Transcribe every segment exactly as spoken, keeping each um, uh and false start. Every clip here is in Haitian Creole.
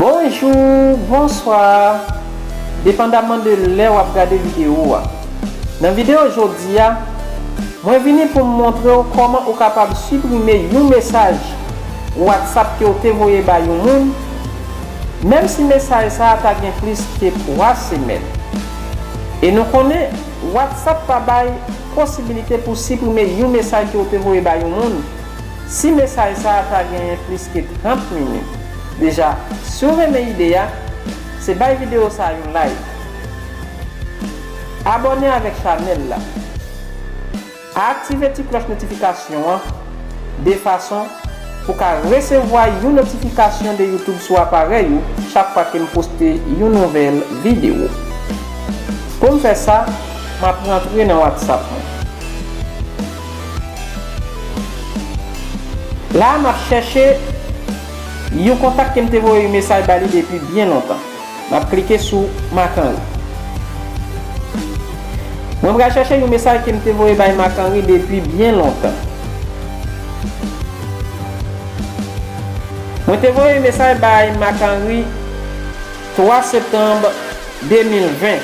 Bonjou, bonswa, depandamman de lè w ap gade videyo a. Nan videyo jodi a, mwen vini pou m montre w kòman ou kapab siprime yon mesaj WhatsApp ke w te voye bay yon moun, menm si mesaj sa a ta gen plis ke twa semèn. E nou konnen, WhatsApp pa bay posibilite pou siprime yon mesaj ke w te voye bay yon moun, si mesaj sa a ta genyen plis ke trant minit. Deja, si w renmen ide a, se bay videyo sa a yon like. Abòne avèk chanèl la. Aktive ti klòch notifikasyon an de fason pou w ka resevwa yon notifikasyon de YouTube sou aparèy ou chak fwa ke m poste yon nouvèl videyo. Pou m fè sa, m ap rantre nan WhatsApp mwen. La a, m ap chèche yon kontak ke m te voye mesaj ba li depi byen lontan. M ap klike sou Marc-Henry. Mwen pral chèche yon mesaj ke m te voye bay Marc-Henry depi byen lontan. Mwen te voye mesaj bay Marc-Henry twa septanm de mil ven.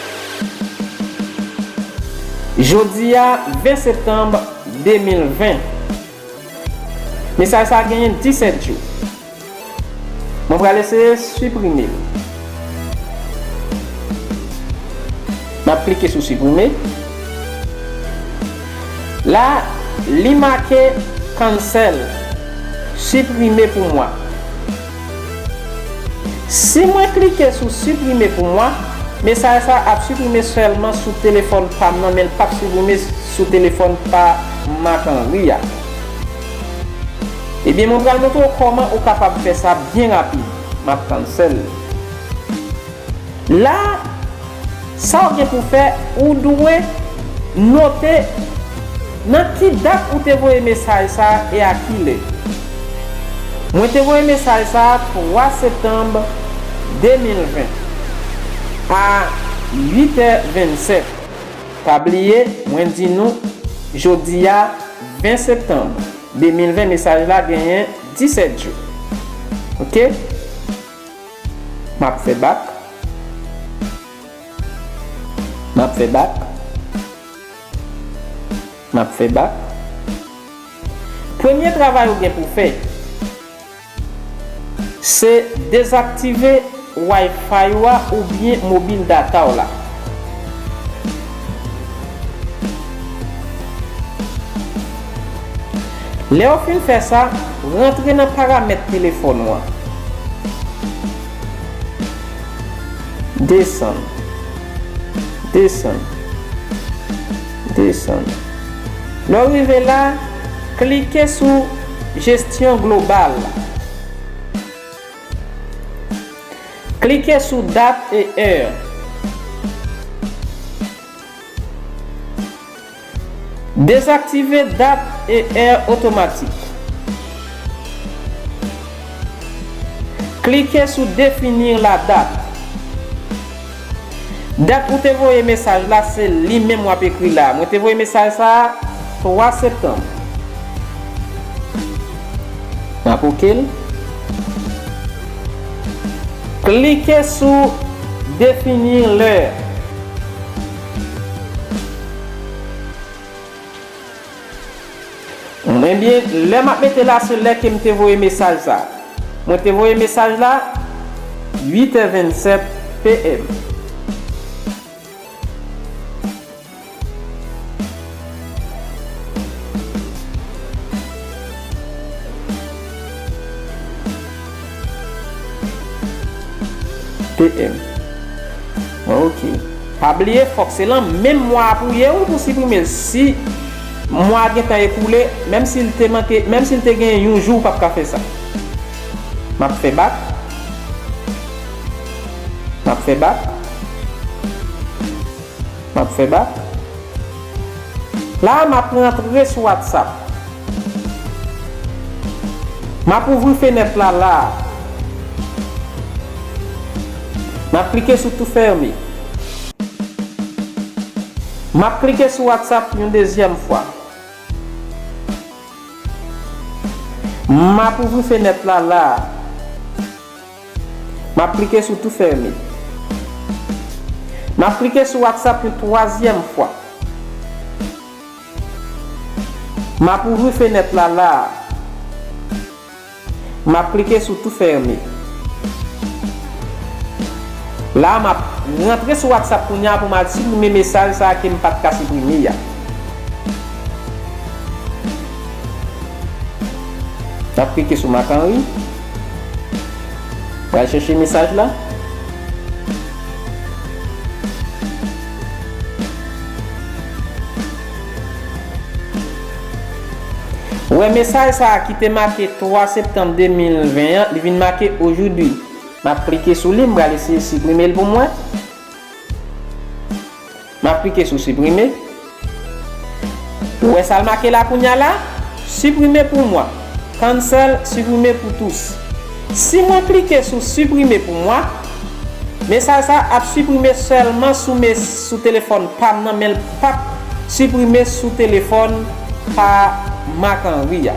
Jodi a, ven septanm de mil ven. Mesaj sa a genyen disèt jou. Mwen pral eseye siprime l. M ap klike sou siprime. La, li make cancel, siprime pou mwa. Si mwen klike sou siprime pou mwa, mesaj sa ap siprime sèlman sou telefòn pa m nan, men l p ap siprime sou telefòn pa Marc-Henry a. Ebyen, mwen pral montre w kòman ou kapab fè sa byen rapid. M ap cancel. La, sa w gen pou fè, ou dwe note nan ki dat ou te voye mesaj sa a e a ki lè. Mwen te voye mesaj sa a twa septanm de mil ven a uit è vennsèt. Pa bliye, mwen di nou, jodi a, ven septanm de mil ven, mesaj la genyen disèt jou. Oke? M ap fè bak. M ap fè bak. M ap fè bak. Premye travay ou gen pou fè, se dezaktive Wi-Fi ou a oubyen mobil data w la. Lè w fin fè sa, rantre nan paramèt telefòn ou an. Desann. Desann. Desann. Lè w rive la, klike sou Jesyon global. Klike sou dat e è. Dezaktive dat e è otomatik. Klike sou définir la date. Dat ou te voye mesaj la, se li menm w ap ekri la. Mwen te voye mesaj sa a twa septanm. M ap oke l. Klike sou définir l'heure. Ebyen, lè m ap mete la, se lè ke m te voye mesaj sa. Mwen te voye mesaj la uit è vennsèt P M. P M. Ok. Pa bliye, fòk se lan menm mwa a pou ye wi pou siprime l. Si mwa a gentan ekoule, menm si l te manke, menm si l te gen yon jou, ou p ap ka fè sa. M ap fè bak. M ap fè bak. M ap fè bak. La, m ap rantre sou WhatsApp. M ap ouvri fenèt la, la. M ap klike sou tou fèmen. M ap klike sou WhatsApp yon dezyèm fwa. M ap ouvri fenèt la, la. M ap klike sou tou fèmen. M ap klike sou WhatsApp yon twazyèm fwa. M ap ouvri fenèt la la a. M ap klike sou tou fèmen. La a, m ap rantre sou WhatsApp kounye a pou m al siprime mesaj sa a ke m pa t ka siprime a. M ap klike sou Marc-Henry. Pral chèche mesaj la. Ou wè mesaj sa a ki te make twa septanm de mil ven an, li vin make aujourd'hui. M ap klike sou li, m pral eseye siprime l pou mwen. M ap klike sou siprime. Ou wè sa l make la kounye a la? Siprime pour moi. Cancel, siprime pour tous. Si mwen klike sou siprime pour moi, mesaj sa ap siprime sèlman sou mes-, sou telefòn pa m nan, men l p ap siprime sou telefòn pa Marc-Henry a.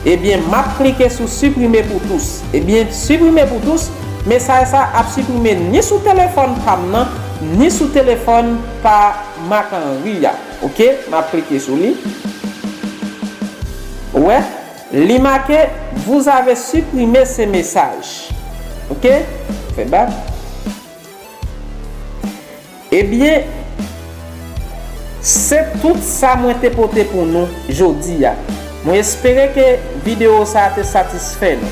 Ebyen, m ap klike sou siprime pour tous. Ebyen, siprime pour tous, mesaj sa ap siprime ni sou telefòn pa m nan, ni sou telefòn pa Marc-Henry a. Oke, m ap klike sou li. Ou wè, li make, vous avez supprimé ce message. Oke, fè bak. Ebyen, se tout sa mwen te pote pou nou jodi a. Mwen espere ke videyo sa a te satisfè nou.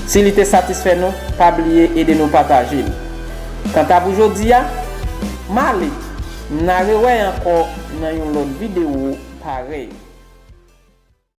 Si li te satisfè nou, pa bliye ede nou pataje l. Kanta pou jodi a, m ale, n a rewè ankò nan yon lòt videyo parèy.